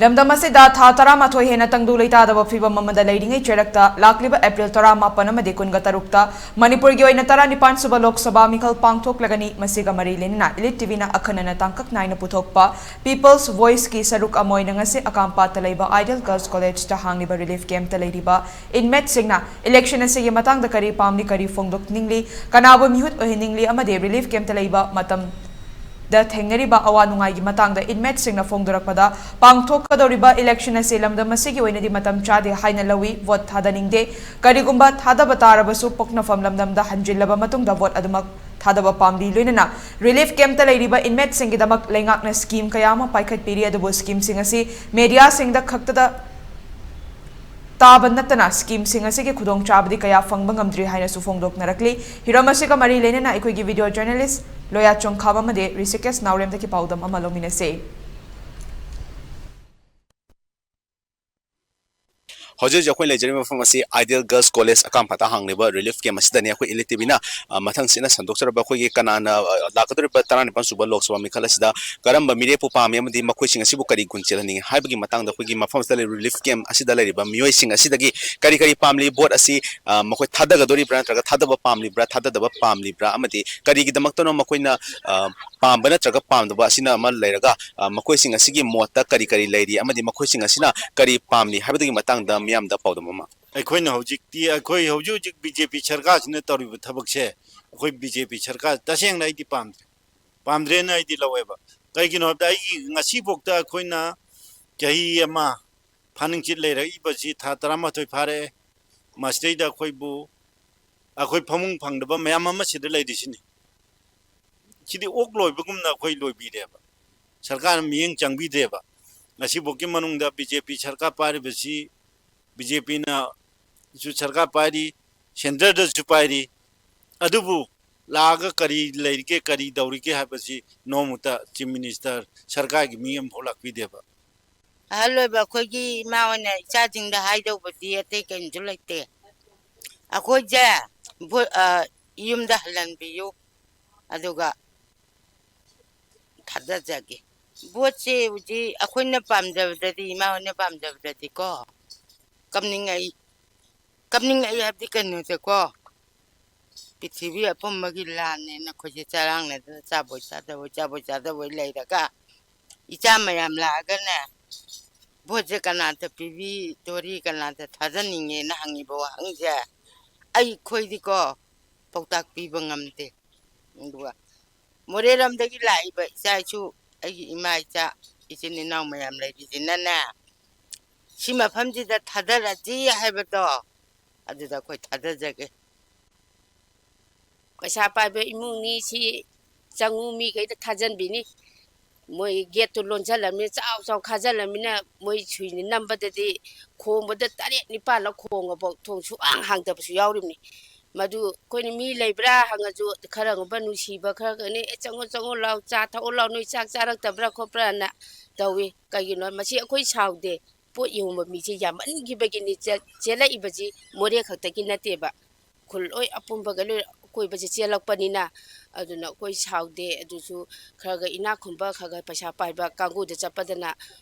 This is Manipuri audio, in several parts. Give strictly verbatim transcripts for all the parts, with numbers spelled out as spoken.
ꯂꯝꯗꯝ ꯑꯁꯤꯗ ꯊꯥ ꯇꯔꯥꯃꯥꯊꯣꯏ ꯍꯦꯟꯅ ꯇꯪꯗꯨ ꯂꯩꯇꯥꯗꯕ ꯐꯤꯕꯝ ꯑꯃꯗ ꯂꯩꯔꯤꯉꯩ ꯆꯩꯔꯛꯇ ꯂꯥꯛꯂꯤꯕ ꯑꯦꯄ꯭ꯔꯤꯜ ꯇꯔꯥꯃꯥꯄꯟ ꯑꯃꯗꯤ ꯀꯨꯟꯒ ꯇꯔꯨꯛꯇ ꯃꯅꯤꯄꯨꯔꯒꯤ ꯑꯣꯏꯅ ꯇꯔꯥꯅꯤꯄꯥꯟ ꯁꯨꯕ ꯂꯣꯛ ꯁꯚꯥ ꯃꯤꯈꯜ ꯄꯥꯡꯊꯣꯛꯂꯒꯅꯤ꯫ ꯃꯁꯤꯒ ꯃꯔꯤ ꯂꯩꯅꯅ Elite ꯇꯤ ꯚꯤꯅ ꯑꯈꯟꯅꯅ ꯇꯥꯡꯀꯛ ꯅꯥꯏꯅ ꯄꯨꯊꯣꯛꯄ People's Voice ꯀꯤ ꯁꯔꯨꯛ ꯑꯃ ꯑꯣꯏꯅ ꯉꯁꯤ ꯑꯀꯥꯝꯄꯥꯠꯇ ꯂꯩꯕ Ideal Girls College ꯇ ꯍꯥꯡꯂꯤꯕ relief camp ꯇ ꯂꯩꯔꯤꯕ inmate ꯁꯤꯡꯅ election ꯑꯁꯤꯒꯤ ꯃꯇꯥꯡꯗ ꯀꯔꯤ ꯄꯥꯝꯂꯤ, ꯀꯔꯤ ꯐꯣꯡꯗꯣꯛꯅꯤꯡꯂꯤ, ꯀꯅꯥꯕꯨ ꯃꯤꯍꯨꯠ ꯑꯣꯏꯍꯟꯅꯤꯡꯂꯤ ꯑꯃꯗꯤ relief camp ꯇ ꯂꯩꯕ ꯃꯇꯝ ꯗ ꯊꯦꯡꯅꯔꯤꯕ ꯑꯋꯥ ꯅꯨꯡꯉꯥꯏꯒꯤ ꯃꯇꯥꯡꯗ inmate ꯁꯤꯡꯅ ꯐꯣꯡꯗꯣꯔꯛꯄꯗ, ꯄꯥꯡꯊꯣꯛꯀꯗꯧꯔꯤꯕ election ꯑꯁꯤ ꯂꯝꯗꯝ ꯑꯁꯤꯒꯤ ꯑꯣꯏꯅꯗꯤ ꯃꯇꯝ ꯆꯥꯗꯦ ꯍꯥꯏꯅ ꯂꯧꯏ꯫ Vote ꯊꯥꯗꯅꯤꯡꯗꯦ꯫ ꯀꯔꯤꯒꯨꯝꯕ ꯊꯥꯗꯕ ꯇꯥꯔꯕꯁꯨ, ꯄꯣꯛꯅꯐꯝ ꯂꯝꯗꯝꯗ ꯍꯟꯖꯤꯜꯂꯕ ꯃꯇꯨꯡꯗ vote ꯑꯗꯨꯃꯛ ꯊꯥꯗꯕ ꯄꯥꯝꯂꯤ꯫ ꯂꯣꯏꯅꯅ relief camp ꯇ ꯂꯩꯔꯤꯕ inmate ꯁꯤꯡꯒꯤꯗꯃꯛ ꯂꯩꯉꯥꯛꯅ scheme ꯀꯌꯥ ꯑꯃ ꯄꯥꯏꯈꯠꯄꯤꯔꯤ, ꯑꯗꯨꯕꯨ scheme ꯁꯤꯡ ꯑꯁꯤ media ꯁꯤꯡꯗ ꯈꯛꯇꯗ ꯇꯥꯕ ꯅꯠꯇꯅ scheme ꯁꯤꯡ ꯑꯁꯤꯒꯤ ꯈꯨꯗꯣꯡꯆꯥꯕꯗꯤ ꯀꯌꯥ ꯐꯪꯕ ꯉꯝꯗ꯭ꯔꯤ ꯍꯥꯏꯅꯁꯨ ꯐꯣꯡꯗꯣꯛꯅꯔꯛꯂꯤ꯫ ꯍꯤꯔꯝ ꯑꯁꯤꯒ ꯃꯔꯤ ꯂꯩꯅꯅ ꯑꯩꯈꯣꯏꯒꯤ video journalist ꯂꯣꯌꯥ ꯆꯣꯡꯈꯥꯝ ꯑꯃꯗꯤ ꯔꯤꯁꯤꯀꯦꯁ ꯅꯥꯎꯔꯦꯝꯗꯒꯤ ꯄꯥꯎꯗꯝ ꯑꯃ ꯂꯧꯃꯤꯟꯅꯁꯤ꯫ ꯍꯧꯖꯤꯛ ꯍꯧꯖꯤꯛ ꯑꯩꯈꯣꯏ ꯂꯩꯖꯔꯤꯕ ꯃꯐꯝ ꯑꯁꯤ Ideal Girls College ꯑꯀꯥꯝꯄꯥꯠꯇ ꯍꯥꯡꯂꯤꯕ relief camp ꯑꯁꯤꯗꯅꯤ꯫ ꯑꯩꯈꯣꯏ Elite ꯇꯤ ꯚꯤꯅ, ꯑ, ꯃꯊꯪꯁꯤꯅ ꯁꯟꯗꯣꯛꯆꯔꯕ ꯑꯩꯈꯣꯏꯒꯤ ꯀꯅꯥꯅ, ꯑ, ꯂꯥꯛꯀꯗꯧꯔꯤꯕ ꯇꯔꯥꯅꯤꯄꯥꯟ ꯁꯨꯕ ꯂꯣꯛ ꯁꯚꯥ ꯃꯤꯈꯜ ꯑꯁꯤꯗ ꯀꯔꯝꯕ ꯃꯤꯔꯦꯞꯄꯨ ꯄꯥꯝꯃꯤ ꯑꯃꯗꯤ ꯃꯈꯣꯏꯁꯤꯡ ꯑꯁꯤꯕꯨ ꯀꯔꯤ ꯒꯨꯟ ꯆꯦꯜꯍꯟꯅꯤꯡꯉꯤ ꯍꯥꯏꯕꯒꯤ ꯃꯇꯥꯡꯗ ꯑꯩꯈꯣꯏꯒꯤ ꯃꯐꯝ ꯑꯁꯤꯗ ꯂꯩꯔꯤꯕ relief camp ꯑꯁꯤꯗ ꯂꯩꯔꯤꯕ ꯃꯤꯑꯣꯏꯁꯤꯡ ꯑꯁꯤꯗꯒꯤ ꯀꯔꯤ ꯀꯔꯤ ꯄꯥꯝꯂꯤ, vote ꯑꯁꯤ, ꯑ, ꯃꯈꯣꯏ ꯊꯥꯗꯒꯗꯧꯔꯤꯕ꯭ꯔꯥ ꯅꯠꯇ꯭ꯔꯒ ꯊꯥꯗꯕ ꯄꯥꯝꯂꯤꯕ꯭ꯔꯥ, ꯊꯥꯗꯗꯕ ꯄꯥꯝꯂꯤꯕ꯭ꯔꯥ ꯑꯃꯗꯤ ꯀꯔꯤꯒꯤꯗꯃꯛꯇꯅꯣ ꯃꯈꯣꯏꯅ, ꯑ, ꯄꯥꯝꯕ ꯅꯠꯇ꯭ꯔꯒ ꯄꯥꯝꯗꯕ ꯑꯁꯤꯅ ꯑꯃ ꯂꯩꯔꯒ, ꯑ, ꯃꯈꯣꯏꯁꯤꯡ ꯑꯁꯤꯒꯤ ꯃꯣꯠꯇ ꯀꯔꯤ ꯀꯔꯤ ꯂꯩꯔꯤ ꯑꯃꯗꯤ ꯃꯈꯣꯏꯁꯤꯡ ꯑꯁꯤꯅ ꯀꯔꯤ ꯄꯥꯝꯂꯤ ꯍꯥꯏꯕꯗꯨꯒꯤ ꯃꯇꯥꯡꯗ ꯃꯤꯌꯥꯝꯗ ꯄꯥꯎꯗꯝ ꯑꯃ꯫ ꯑꯩꯈꯣꯏꯅ ꯍꯧꯖꯤꯛꯇꯤ, ꯑꯩꯈꯣꯏ ꯍꯧꯖꯤꯛ ꯍꯧꯖꯤꯛ ꯕꯤ ꯖꯦ ꯄꯤ ꯁꯔꯀꯥꯔꯁꯤꯅ ꯇꯧꯔꯤꯕ ꯊꯕꯛꯁꯦ, ꯑꯩꯈꯣꯏ ꯕꯤ ꯖꯦ ꯄꯤ ꯁꯔꯀꯥꯔ ꯇꯁꯦꯡꯅ ꯑꯩꯗꯤ ꯄꯥꯝꯗ꯭ꯔꯦ꯫ ꯄꯥꯝꯗ꯭ꯔꯦꯅ ꯑꯩꯗꯤ ꯂꯧꯋꯦꯕ꯫ ꯀꯩꯒꯤꯅꯣ ꯍꯥꯏꯕꯗ ꯑꯩꯒꯤ ꯉꯁꯤꯐꯥꯎꯗ ꯑꯩꯈꯣꯏꯅ ꯆꯍꯤ ꯑꯃ ꯐꯥꯅꯤꯡꯆꯤꯠ ꯂꯩꯔꯛꯏꯕꯁꯤ ꯊꯥ ꯇꯔꯥꯃꯥꯊꯣꯏ ꯐꯥꯔꯛꯑꯦ꯫ ꯃꯁꯤꯗꯩꯗ ꯑꯩꯈꯣꯏꯕꯨ, ꯑꯩꯈꯣꯏ ꯐꯃꯨꯡ ꯐꯪꯗꯕ ꯃꯌꯥꯝ ꯑꯃ ꯁꯤꯗ ꯂꯩꯔꯤꯁꯤꯅꯤ꯫ ꯁꯤꯗꯤ ꯑꯣꯛ ꯂꯣꯏꯕꯒꯨꯝꯅ ꯑꯩꯈꯣꯏ ꯂꯣꯏꯕꯤꯔꯦꯕ꯫ ꯁꯔꯀꯥꯔꯅ ꯃꯤꯠꯌꯦꯡ ꯆꯪꯕꯤꯗ꯭ꯔꯦꯕ꯫ ꯉꯁꯤꯐꯥꯎꯒꯤ ꯃꯅꯨꯡꯗ ꯕꯤ ꯖꯦ ꯄꯤ ꯁꯔꯀꯥꯔ ꯄꯥꯏꯔꯤꯕꯁꯤ, ꯕꯤ ꯖꯦ ꯄꯤꯅꯁꯨ ꯁꯔꯀꯥꯔ ꯄꯥꯏꯔꯤ, centre ꯗꯁꯨ ꯄꯥꯏꯔꯤ꯫ ꯑꯗꯨꯕꯨ ꯂꯥꯛꯑꯒ ꯀꯔꯤ ꯂꯩꯔꯤꯒꯦ, ꯀꯔꯤ ꯇꯧꯔꯤꯒꯦ ꯍꯥꯏꯕꯁꯤ ꯅꯣꯡꯃꯇ Chief Minister ꯁꯔꯀꯥꯔꯒꯤ ꯃꯤ ꯑꯃꯐꯥꯎ ꯂꯥꯛꯄꯤꯗꯦꯕ꯫ ꯑꯍꯜ ꯑꯣꯏꯕ ꯑꯩꯈꯣꯏꯒꯤ ꯏꯃꯥ ꯍꯣꯏꯅ ꯏꯆꯥꯁꯤꯡꯗ ꯍꯥꯏꯗꯧꯕꯗꯤ ꯑꯇꯩ ꯀꯔꯤꯁꯨ ꯂꯩꯇꯦ꯫ ꯑꯩꯈꯣꯏꯁꯦ ꯚꯣ-, ꯑ, ꯌꯨꯝꯗ ꯍꯜꯍꯟꯕꯤꯌꯨ, ꯑꯗꯨꯒ ꯊꯥꯗꯖꯒꯦ꯫ ꯚꯣꯠꯁꯦ ꯍꯧꯖꯤꯛ ꯑꯩꯈꯣꯏꯅ ꯄꯥꯝꯖꯕꯗꯗꯤ, ꯏꯃꯥ ꯍꯣꯏꯅ ꯄꯥꯝꯖꯕꯗꯗꯤꯀꯣ, ꯀꯞꯅꯤꯡꯉꯛꯏ꯫ ꯀꯞꯅꯤꯡꯉꯛꯏ ꯍꯥꯏꯕꯗꯤ ꯀꯩꯅꯣꯁꯦꯀꯣ, ꯄ꯭ꯔꯤꯊꯤꯕꯤ ꯑꯄꯨꯝꯕꯒꯤ ꯂꯥꯟꯅꯦꯅ ꯑꯩꯈꯣꯏꯁꯦ ꯆꯔꯥꯡꯅꯗꯅ ꯆꯥꯕꯣꯏ ꯆꯥꯗꯕꯣꯏ, ꯆꯥꯕꯣꯏ ꯆꯥꯗꯕꯣꯏ ꯂꯩꯔꯒ, ꯏꯆꯥ ꯃꯌꯥꯝ ꯂꯥꯛꯑꯒꯅꯦ, ꯚꯣꯠꯁꯦ ꯀꯅꯥꯇ ꯄꯤꯕꯤꯗꯣꯔꯤ, ꯀꯅꯥꯇ ꯊꯥꯖꯅꯤꯡꯉꯦꯅ ꯍꯪꯉꯤꯕ ꯋꯥꯍꯪꯁꯦ ꯑꯩꯈꯣꯏꯗꯤꯀꯣ ꯄꯥꯎꯇꯥꯛ ꯄꯤꯕ ꯉꯝꯗꯦ꯫ ꯑꯗꯨꯒ ꯃꯣꯔꯦꯔꯣꯝꯗꯒꯤ ꯂꯥꯛꯏꯕ ꯏꯆꯥ ꯏꯁꯨ, ꯑꯩꯒꯤ ꯏꯃꯥ ꯏꯆꯥ, ꯏꯆꯤꯟ ꯏꯅꯥꯎ ꯃꯌꯥꯝ ꯂꯩꯔꯤꯁꯤꯅꯅꯦ, ꯁꯤ ꯃꯐꯝꯁꯤꯗ ꯊꯥꯗꯔꯁꯤ ꯍꯥꯏꯕꯗꯣ, ꯑꯗꯨꯗ ꯑꯩꯈꯣꯏ ꯊꯥꯗꯖꯒꯦ꯫ ꯄꯩꯁꯥ ꯄꯥꯏꯕ ꯏꯃꯨꯡꯅꯤ ꯁꯤ, ꯆꯪꯉꯨ ꯃꯤꯈꯩꯗ ꯊꯥꯖꯟꯕꯤꯅꯤ꯫ ꯃꯣꯏ ꯒꯦꯠꯇꯨ ꯂꯣꯟꯁꯤꯜꯂꯝꯅꯤꯅ, ꯆꯥꯎ ꯆꯥꯎ ꯈꯥꯖꯤꯜꯂꯝꯅꯤꯅ, ꯃꯣꯏ ꯁꯨꯏꯅ ꯅꯝꯕꯗꯗꯤ ꯈꯣꯡꯕꯗ ꯇꯔꯦꯠ ꯅꯤꯄꯥꯜꯂꯛ ꯈꯣꯡꯉꯐꯥꯎ ꯊꯣꯡ ꯁꯨꯛꯍꯥꯡ ꯍꯥꯡꯗꯕꯁꯨ ꯌꯥꯎꯔꯤꯕꯅꯤ꯫ ꯃꯗꯨ ꯑꯩꯈꯣꯏꯅ ꯃꯤ ꯂꯩꯕ꯭ꯔꯥ ꯍꯪꯉꯁꯨ, ꯈꯔꯒꯨꯝꯕ ꯅꯨꯡꯁꯤꯕ ꯈꯔꯒꯅꯤ, "ꯑꯦ, ꯆꯪꯉꯣ, ꯆꯪꯉꯣ, ꯂꯥꯎ, ꯆꯥ ꯊꯛꯑꯣ, ꯂꯥꯎ, ꯅꯣꯏ ꯆꯥꯛ ꯆꯥꯔꯛꯇꯕ꯭ꯔꯥ ꯈꯣꯠꯄ꯭ꯔꯥꯅ" ꯇꯧꯏ꯫ ꯀꯩꯒꯤꯅꯣ? ꯃꯁꯤ ꯑꯩꯈꯣꯏ ꯁꯥꯎꯗꯦ꯫ ꯄꯣꯠ ꯌꯣꯟꯕ ꯃꯤꯁꯦ ꯌꯥꯝꯃꯟꯈꯤꯕꯒꯤꯅꯤ ꯆꯦ-, ꯆꯦꯜꯂꯛꯏꯕꯁꯤ ꯃꯣꯔꯦ ꯈꯛꯇꯒꯤ ꯅꯠꯇꯦꯕ꯫ ꯈꯨꯜ ꯂꯣꯏ ꯑꯄꯨꯝꯕꯒ ꯂꯣꯏ ꯑꯀꯣꯏꯕꯁꯦ ꯆꯦꯜꯂꯛꯄꯅꯤꯅ, ꯑꯗꯨꯅ ꯑꯩꯈꯣꯏ ꯁꯥꯎꯗꯦ꯫ ꯑꯗꯨꯁꯨ ꯈꯔ ꯈꯔ ꯏꯅꯥꯛ ꯈꯨꯟꯕ, ꯈꯔ ꯈꯔ ꯄꯩꯁꯥ ꯄꯥꯏꯕ ꯀꯥꯡꯕꯨꯗ ꯆꯠꯄꯗꯅ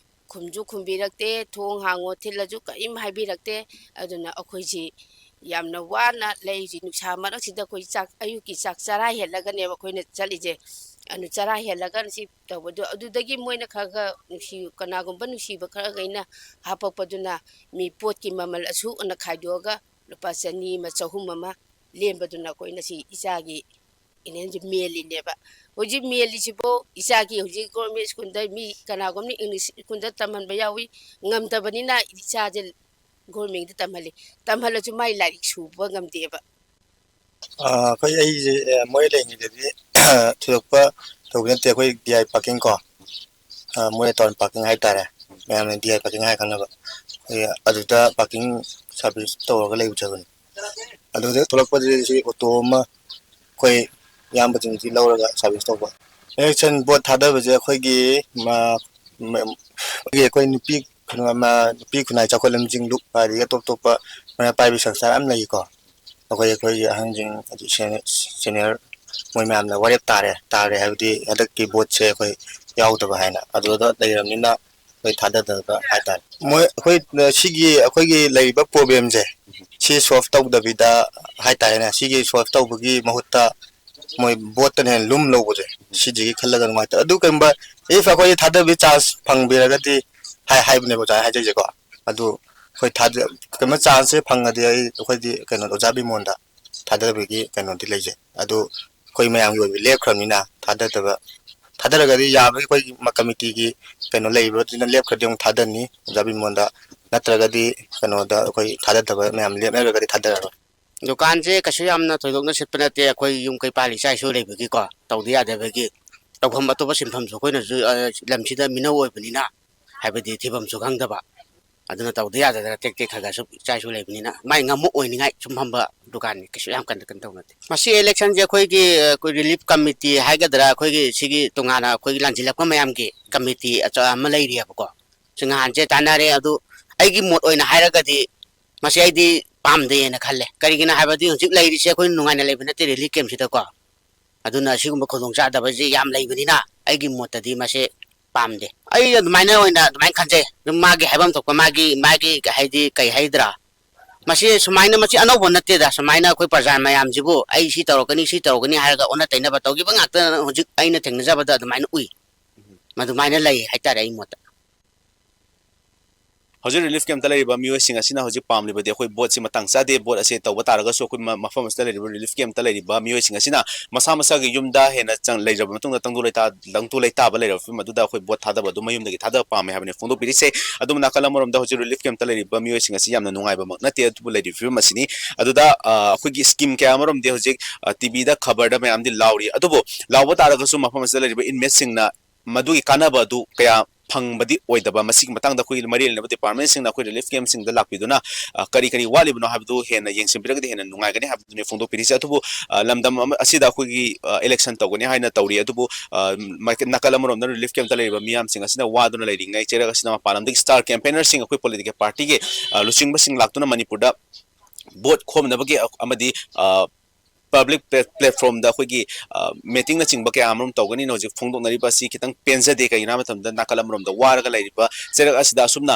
ꯈꯨꯝꯁꯨ ꯈꯨꯝꯕꯤꯔꯛꯇꯦ, ꯊꯣꯡ ꯍꯥꯡꯉꯣ ꯊꯤꯜꯂꯁꯨ ꯀꯔꯤꯝ ꯍꯥꯏꯕꯤꯔꯛꯇꯦ꯫ ꯑꯗꯨꯅ ꯑꯩꯈꯣꯏꯁꯤ ꯌꯥꯝꯅ ꯋꯥꯅ ꯂꯩꯔꯤ꯫ ꯅꯨꯡꯁꯥ ꯃꯔꯛꯁꯤꯗ ꯑꯩꯈꯣꯏ ꯆꯥꯛ, ꯑꯌꯨꯛꯀꯤ ꯆꯥꯛ ꯆꯔꯥ ꯍꯦꯜꯂꯒꯅꯦꯕ ꯑꯩꯈꯣꯏꯅ ꯆꯠꯂꯤꯁꯦ꯫ ꯑꯗꯨ ꯆꯔꯥ ꯍꯦꯜꯂꯒ ꯁꯤ ꯇꯧꯕꯗꯣ, ꯑꯗꯨꯗꯒꯤ ꯃꯣꯏꯅ ꯈꯔ ꯈꯔ ꯅꯨꯡꯁꯤ, ꯀꯅꯥꯒꯨꯝꯕ ꯅꯨꯡꯁꯤꯕ ꯈꯔꯈꯩꯅ ꯍꯥꯄꯛꯄꯗꯨꯅ ꯃꯤ ꯄꯣꯠꯀꯤ ꯃꯃꯜ ꯑꯁꯨꯛ ꯑꯅ ꯈꯥꯏꯗꯣꯛꯑꯒ ꯂꯨꯄꯥ ꯆꯅꯤ ꯑꯃ, ꯆꯍꯨꯝ ꯑꯃ ꯂꯦꯝꯕꯗꯨꯅ ꯑꯩꯈꯣꯏꯅ ꯁꯤ ꯏꯆꯥꯒꯤ ꯏꯅꯦꯟꯁꯦ ꯃꯦꯜꯂꯤꯅꯦꯕ꯫ ꯍꯧꯖꯤꯛ ꯃꯦꯜꯂꯤꯁꯤꯕꯨ ꯏꯆꯥꯒꯤ ꯍꯧꯖꯤꯛ ꯒꯣꯔꯃꯦꯟ ꯁ꯭ꯀꯨꯜꯗ ꯃꯤ ꯀꯅꯥꯒꯨꯝꯕꯅ ꯏꯪꯂꯤꯁ ꯁ꯭ꯀꯨꯜꯗ ꯇꯝꯍꯟꯕ ꯌꯥꯎꯏ, ꯉꯝꯗꯕꯅꯤꯅ ꯏꯆꯥꯁꯦ ꯒꯣꯔꯃꯦꯟꯗ ꯇꯝꯍꯜꯂꯤ꯫ ꯇꯝꯍꯜꯂꯁꯨ ꯃꯥꯏ ꯂꯥꯏꯔꯤꯛ ꯁꯨꯕ ꯉꯝꯗꯦꯕ꯫ ꯑꯥ, ꯑꯩꯈꯣꯏ, ꯑꯩꯁꯦ, ꯑꯦ, ꯃꯣꯔꯦ ꯂꯩꯔꯤꯉꯩꯗꯗꯤ ꯊꯣꯏꯗꯣꯛꯄ ꯇꯧꯕ ꯅꯠꯇꯦ꯫ ꯑꯩꯈꯣꯏ ꯗꯤ ꯑꯥꯏ ꯄꯥꯔꯀꯤꯡ ꯀꯣ, ꯑꯥ, ꯃꯣꯔꯦ ꯇꯥꯎꯟ ꯄꯥꯔꯀꯤꯡ ꯍꯥꯏꯇꯥꯔꯦ, ꯃꯌꯥꯝꯅ ꯗꯤ ꯑꯥꯏ ꯄꯥꯔꯀꯤꯡ ꯍꯥꯏꯔ ꯈꯪꯅꯕ, ꯑꯩꯈꯣꯏ ꯑꯗꯨꯗ ꯄꯥꯔꯀꯤꯡ ꯁꯥꯔꯚꯤꯁ ꯇꯧꯔꯒ ꯂꯩꯖꯕꯅꯤ꯫ ꯑꯗꯨꯗ ꯊꯣꯛꯂꯛꯄꯗꯗꯤ ꯁꯤ ꯑꯣꯇꯣ ꯑꯃ ꯑꯩꯈꯣꯏ ꯏꯌꯥꯝꯕꯁꯤꯡꯁꯤ ꯂꯧꯔꯒ ꯁꯥꯔꯚꯤꯁ ꯇꯧꯕ꯫ ꯏꯂꯦꯛꯁꯟ ꯚꯣꯠ ꯊꯥꯗꯕꯁꯦ ꯑꯩꯈꯣꯏꯒꯤ ꯃ-, ꯃ-, ꯑꯩꯈꯣꯏꯒꯤ, ꯑꯩꯈꯣꯏ ꯅꯨꯄꯤ ꯈꯨꯟ-, ꯃ-, ꯅꯨꯄꯤ ꯈꯨꯟꯅꯥꯏ ꯆꯥꯎꯈꯠꯂꯝꯁꯤꯡ ꯂꯨꯞ ꯑꯗꯒꯤ ꯑꯇꯣꯞ ꯑꯇꯣꯞꯄ ꯃꯔꯥꯏ ꯄꯥꯏꯕ ꯁꯪꯁꯊꯥꯟ ꯌꯥꯝ ꯂꯩꯀꯣ꯫ ꯑꯩꯈꯣꯏ, ꯑꯩꯈꯣꯏꯒꯤ ꯑꯍꯟꯁꯤꯡ, ꯍꯥꯏꯗꯤ ꯁꯦꯅꯤ-, ꯁꯦꯅꯤꯌꯔ ꯃꯣꯏ ꯃꯌꯥꯝꯅ ꯋꯥꯔꯦꯞ ꯇꯥꯔꯦ, ꯇꯥꯔꯦ ꯍꯥꯏꯕꯗꯤ ꯍꯟꯗꯛꯀꯤ ꯚꯣꯠꯁꯦ ꯑꯩꯈꯣꯏ ꯌꯥꯎꯗꯕ ꯍꯥꯏꯅ ꯑꯗꯨꯗ ꯂꯩꯔꯕꯅꯤꯅ ꯑꯩꯈꯣꯏ ꯊꯥꯗꯗꯕ ꯍꯥꯏꯇꯥꯔꯦ꯫ ꯃꯣꯏ ꯑꯩꯈꯣꯏ, ꯁꯤꯒꯤ ꯑꯩꯈꯣꯏꯒꯤ ꯂꯩꯔꯤꯕ problemꯁꯦ ꯁꯤ solve ꯇꯧꯗꯕꯤꯗ ꯍꯥꯏꯇꯥꯔꯦꯅꯦ, ꯁꯤꯒꯤ solve ꯇꯧꯕꯒꯤ ꯃꯍꯨꯠꯇ ꯃꯣꯏ voteꯇꯅ ꯍꯦꯟꯅ ꯂꯨꯝ ꯂꯧꯕꯁꯦ, ꯁꯤꯁꯤꯒꯤ ꯈꯜꯂꯒ ꯅꯨꯡꯉꯥꯏꯇꯕ꯫ ꯑꯗꯨ ꯀꯩꯒꯨꯝꯕ if ꯑꯩꯈꯣꯏ ꯊꯥꯗꯕꯒꯤ chance ꯐꯪꯕꯤꯔꯒꯗꯤ ꯍꯥꯏ-, ꯍꯥꯏꯕꯅꯦꯕ ꯑꯣꯖꯥ ꯍꯥꯏꯖꯩꯁꯦꯀꯣ꯫ ꯑꯗꯨ ꯑꯩꯈꯣꯏ ꯊꯥꯗ-, ꯀꯩꯅꯣ chanceꯁꯦ ꯐꯪꯉꯗꯤ ꯑꯩ, ꯑꯩꯈꯣꯏꯗꯤ ꯀꯩꯅꯣ ꯑꯣꯖꯥ ꯕꯤꯃꯣꯟꯗ ꯊꯥꯗꯕꯒꯤ ꯀꯩꯅꯣꯗꯤ ꯂꯩꯖꯩ꯫ ꯑꯗꯨ ꯑꯩꯈꯣꯏ ꯃꯌꯥꯝꯒꯤ ꯑꯣꯏꯕ ꯂꯦꯞꯈ꯭ꯔꯕꯅꯤꯅ ꯊꯥꯗꯗꯕ, ꯊꯥꯗꯔꯒꯗꯤ ꯌꯥꯕꯒꯤ ꯑꯩꯈꯣꯏꯒꯤ ꯃ-, committeeꯒꯤ ꯀꯩꯅꯣ ꯂꯩꯔꯤꯕꯗꯨꯅ ꯂꯦꯞꯈ꯭ꯔꯗꯤ ꯑꯃꯨꯛ ꯊꯥꯗꯅꯤ ꯑꯣꯖꯥ ꯕꯤꯃꯣꯟꯗ, ꯅꯠꯇ꯭ꯔꯒꯗꯤ ꯀꯩꯅꯣꯗ ꯑꯩꯈꯣꯏ ꯊꯥꯗꯗꯕ ꯃꯌꯥꯝ ꯂꯦꯞꯅꯔꯒꯗꯤ ꯊꯥꯗꯔꯔꯣꯏ꯫ ꯗꯨꯀꯥꯟꯁꯦ ꯀꯩꯁꯨ ꯌꯥꯝꯅ ꯊꯣꯏꯗꯣꯛꯅ ꯁꯤꯠꯄ ꯅꯠꯇꯦ, ꯑꯩꯈꯣꯏ ꯌꯨꯝ ꯀꯩ ꯄꯥꯜꯂꯤ ꯏꯆꯥ ꯏꯁꯨ ꯂꯩꯕꯒꯤꯀꯣ, ꯇꯧꯗ ꯌꯥꯗꯕꯒꯤ ꯇꯧꯐꯝ ꯑꯇꯣꯞꯄ ꯁꯤꯟꯐꯝꯁꯨ ꯑꯩꯈꯣꯏꯅꯁꯨ, ꯑ, ꯂꯝꯁꯤꯗ ꯃꯤꯅꯧ ꯑꯣꯏꯕꯅꯤꯅ, ꯍꯥꯏꯕꯗꯤ ꯊꯤꯐꯝꯁꯨ ꯈꯪꯗꯕ, ꯑꯗꯨꯅ ꯇꯧꯗ ꯌꯥꯗꯗꯅ ꯇꯦꯛ ꯇꯦꯛ ꯈꯔ ꯈꯔ ꯁꯨꯝ ꯏꯆꯥ ꯏꯁꯨ ꯂꯩꯕꯅꯤꯅ ꯃꯥꯏ ꯉꯝꯃꯛ ꯑꯣꯏꯅꯤꯡꯉꯥꯏ ꯁꯨꯝ ꯐꯝꯕ ꯗꯨꯀꯥꯟꯅꯤ, ꯀꯩꯁꯨ ꯌꯥꯝ ꯀꯟꯅ ꯀꯩꯅꯣ ꯇꯧꯕ ꯅꯠꯇꯦ꯫ ꯃꯁꯤ electionꯁꯦ ꯑꯩꯈꯣꯏꯒꯤ, ꯑ, ꯑꯩꯈꯣꯏ relief committee ꯍꯥꯏꯒꯗ꯭ꯔꯥ, ꯑꯩꯈꯣꯏꯒꯤ ꯁꯤꯒꯤ ꯇꯣꯉꯥꯟꯅ ꯑꯩꯈꯣꯏꯒꯤ ꯂꯥꯟꯖꯤꯜꯂꯛꯄ ꯃꯌꯥꯝꯒꯤ committee ꯑꯆꯧ ꯑꯃ ꯂꯩꯔꯤꯑꯕꯀꯣ꯫ ꯁꯤ ꯅꯍꯥꯟꯁꯦ ꯇꯥꯟꯅꯔꯦ, ꯑꯗꯨ ꯑꯩꯒꯤ ꯃꯣꯠ ꯑꯣꯏꯅ ꯍꯥꯏꯔꯒꯗꯤ ꯃꯁꯤ ꯑꯩꯗꯤ ꯄꯥꯝꯗꯦꯅ ꯈꯜꯂꯦ꯫ ꯀꯔꯤꯒꯤꯅꯣ ꯍꯥꯏꯕꯗꯤ ꯍꯧꯖꯤꯛ ꯂꯩꯔꯤꯁꯦ ꯑꯩꯈꯣꯏ ꯅꯨꯡꯉꯥꯏꯅ ꯂꯩꯕ ꯅꯠꯇꯦ relief campꯁꯤꯗꯀꯣ꯫ ꯑꯗꯨꯅ ꯁꯤꯒꯨꯝꯕ ꯈꯨꯗꯣꯡꯆꯥꯗꯕꯁꯤ ꯌꯥꯝ ꯂꯩꯕꯅꯤꯅ ꯑꯩꯒꯤ ꯃꯣꯠꯇꯗꯤ ꯃꯁꯤ ꯄꯥꯝꯗꯦ꯫ ꯑꯩ ꯑꯗꯨꯃꯥꯏꯅ ꯑꯣꯏꯅ ꯑꯗꯨꯃꯥꯏꯅ ꯈꯟꯖꯩ꯫ ꯑꯗꯨꯝ ꯃꯥꯒꯤ ꯍꯥꯏꯐꯝ ꯊꯣꯛꯄ ꯃꯥꯒꯤ, ꯃꯥꯒꯤ ꯍꯥꯏꯗꯤ ꯀꯩ ꯍꯥꯏꯗ꯭ꯔꯥ? ꯃꯁꯤ ꯁꯨꯃꯥꯏꯅ, ꯃꯁꯤ ꯑꯅꯧꯕ ꯅꯠꯇꯦꯗ꯫ ꯁꯨꯃꯥꯏꯅ ꯑꯩꯈꯣꯏ ꯄ꯭ꯔꯖꯥ ꯃꯌꯥꯝꯁꯤꯕꯨ ꯑꯩ ꯁꯤ ꯇꯧꯔꯛꯀꯅꯤ, ꯁꯤ ꯇꯧꯔꯛꯀꯅꯤ ꯍꯥꯏꯔꯒ ꯑꯣꯟꯅ ꯇꯩꯅꯕ ꯇꯧꯈꯤꯕ ꯉꯥꯛꯇ ꯍꯧꯖꯤꯛ ꯑꯩꯅ ꯊꯦꯡꯅꯖꯕꯗ ꯑꯗꯨꯃꯥꯏꯅ ꯎꯏ꯫ ꯃꯗꯨꯃꯥꯏꯅ ꯂꯩ ꯍꯥꯏꯇꯥꯔꯦ ꯑꯩ ꯃꯣꯠꯇ꯫ ꯍꯧꯖꯤꯛ relief campꯇ ꯂꯩꯔꯤꯕ ꯃꯤꯑꯣꯏꯁꯤꯡ ꯑꯁꯤꯅ ꯍꯧꯖꯤꯛ ꯄꯥꯝꯂꯤꯕꯗꯤ ꯑꯩꯈꯣꯏ voteꯁꯤ ꯃꯇꯥꯡ ꯆꯥꯗꯦ, vote ꯑꯁꯦ ꯇꯧꯕ ꯇꯥꯔꯒꯁꯨ ꯑꯩꯈꯣꯏ ꯃ-, ꯃꯐꯝ ꯑꯁꯤꯗ ꯂꯩꯔꯤꯕ relief campꯇ ꯂꯩꯔꯤꯕ ꯃꯤꯑꯣꯏꯁꯤꯡ ꯑꯁꯤꯅ ꯃꯁꯥ ꯃꯁꯥꯒꯤ ꯌꯨꯝꯗ ꯍꯦꯟꯅ ꯆꯪ-, ꯂꯩꯔꯕ ꯃꯇꯨꯡꯗ ꯇꯪꯗꯨ ꯂꯩꯇꯥ-, ꯇꯪꯗꯨ ꯂꯩꯇꯥꯕ ꯂꯩꯔꯕ ꯐꯤꯕꯝ ꯑꯗꯨꯗ ꯑꯩꯈꯣꯏ vote ꯊꯥꯗꯕ ꯑꯗꯨ ꯃꯌꯨꯝꯗꯒꯤ ꯊꯥꯗꯕ ꯄꯥꯝꯃꯦ ꯍꯥꯏꯕꯅꯤ ꯐꯣꯡꯗꯣꯛꯄꯤꯔꯤꯁꯦ꯫ ꯑꯗꯨꯕꯨ ꯅꯥꯀꯜ ꯑꯃꯔꯣꯝꯗ ꯍꯧꯖꯤꯛ relief campꯇ ꯂꯩꯔꯤꯕ ꯃꯤꯑꯣꯏꯁꯤꯡ ꯑꯁꯤ ꯌꯥꯝꯅ ꯅꯨꯡꯉꯥꯏꯕꯃꯛ ꯅꯠꯇꯦ, ꯑꯗꯨꯕꯨ ꯂꯩꯔꯤꯕ ꯐꯤꯕꯝ ꯑꯁꯤꯅꯤ꯫ ꯑꯗꯨꯗ, ꯑ, ꯑꯩꯈꯣꯏꯒꯤ scheme ꯀꯌꯥ ꯑꯃꯔꯣꯝꯗꯤ ꯍꯧꯖꯤꯛ, ꯑ, TVꯗ ꯈꯕꯔꯗ ꯃꯌꯥꯝꯗꯤ ꯂꯥꯎꯔꯤ, ꯑꯗꯨꯕꯨ ꯂꯥꯎꯕ ꯇꯥꯔꯒꯁꯨ ꯃꯐꯝ ꯑꯁꯤꯗ ꯂꯩꯔꯤꯕ inmateꯁꯤꯡꯅ ꯃꯗꯨꯒꯤ ꯀꯥꯟꯅꯕ ꯑꯗꯨ ꯀꯌꯥ ꯐꯪꯕꯗꯤ ꯑꯣꯏꯗꯕ꯫ ꯃꯁꯤꯒꯤ ꯃꯇꯥꯡꯗ ꯑꯩꯈꯣꯏꯒꯤ ꯃꯔꯤ ꯂꯩꯅꯕ departmentꯁꯤꯡꯅ ꯑꯩꯈꯣꯏ relief campꯁꯤꯡꯗ ꯂꯥꯛꯄꯤꯗꯨꯅ, ꯑ, ꯀꯔꯤ ꯀꯔꯤ ꯋꯥꯠꯂꯤꯕꯅꯣ ꯍꯥꯏꯕꯗꯨ ꯍꯦꯟꯅ ꯌꯦꯡꯁꯤꯟꯕꯤꯔꯒꯗꯤ ꯍꯦꯟꯅ ꯅꯨꯡꯉꯥꯏꯒꯅꯤ ꯍꯥꯏꯕꯗꯨꯅꯤ ꯐꯣꯡꯗꯣꯛꯄꯤꯔꯤꯁꯦ꯫ ꯑꯗꯨꯕꯨ, ꯑ, ꯂꯝꯗꯝ ꯑꯃ ꯑꯁꯤꯗ ꯑꯩꯈꯣꯏꯒꯤ, ꯑ, election ꯇꯧꯒꯅꯤ ꯍꯥꯏꯅ ꯇꯧꯔꯤ꯫ ꯑꯗꯨꯕꯨ, ꯑ, ꯃꯥꯏꯀꯩ-, ꯅꯥꯀꯜ ꯑꯃꯔꯣꯝꯗ relief campꯇ ꯂꯩꯔꯤꯕ ꯃꯤꯌꯥꯝꯁꯤꯡ ꯑꯁꯤꯅ ꯋꯥꯗꯨꯅ ꯂꯩꯔꯤꯉꯩ ꯆꯩꯔꯛ ꯑꯁꯤꯅ ꯃꯄꯥꯟ ꯂꯝꯗꯒꯤ star campaignerꯁꯤꯡ ꯑꯩꯈꯣꯏ political partyꯒꯤ, ꯑ, ꯂꯨꯆꯤꯡꯕꯁꯤꯡ ꯂꯥꯛꯇꯨꯅ ꯃꯅꯤꯄꯨꯔꯗ vote ꯈꯣꯝꯅꯕꯒꯤ ꯑꯃꯗꯤ, ꯑ, ꯄꯕ꯭ꯂꯤꯛ ꯄ꯭ꯂꯦꯠꯐꯣꯝꯗ ꯑꯩꯈꯣꯏꯒꯤ ꯃꯤꯇꯤꯡꯅꯆꯤꯡꯕ ꯀꯌꯥ ꯑꯃꯔꯣꯝ ꯇꯧꯒꯅꯤ꯫ ꯍꯧꯖꯤꯛ ꯐꯣꯡꯗꯣꯛꯅꯔꯤꯕ ꯑꯁꯤ ꯈꯤꯇꯪ ꯄꯦꯟꯖꯗꯦ꯫ ꯀꯩꯒꯤꯅꯣ ꯍꯥꯏꯕ ꯃꯇꯝꯗ ꯅꯥꯀꯜ ꯑꯃꯔꯣꯝꯗ ꯋꯥꯔꯒ ꯂꯩꯔꯤꯕ ꯆꯩꯔꯛ ꯑꯁꯤꯗ ꯑꯁꯨꯝꯅ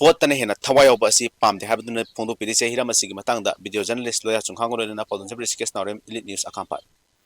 ꯚꯣꯠꯇꯅ ꯍꯦꯟꯅ ꯊꯋꯥꯏ ꯌꯥꯎꯕ ꯑꯁꯤ ꯄꯥꯝꯗꯦ ꯍꯥꯏꯕꯗꯨꯅ ꯐꯣꯡꯗꯣꯛꯄꯤꯔꯤꯁꯦ꯫ ꯍꯤꯔꯝ ꯑꯁꯤꯒꯤ ꯃꯇꯥꯡꯗ ꯚꯤꯗꯤꯑꯣ ꯖꯔꯅꯦꯂꯤꯁ ꯂꯣꯌꯥ ꯆꯨꯡꯈꯥꯡꯒ ꯂꯣꯏꯅꯅ ꯄꯥꯎꯗꯝꯖꯕ ꯔꯤꯁꯤꯀꯦꯁ ꯅꯥꯎꯔꯦꯝ, ꯏꯂꯤꯠ ꯅ꯭ꯌꯨꯁ ꯑꯈꯥꯝꯄꯥꯠ꯫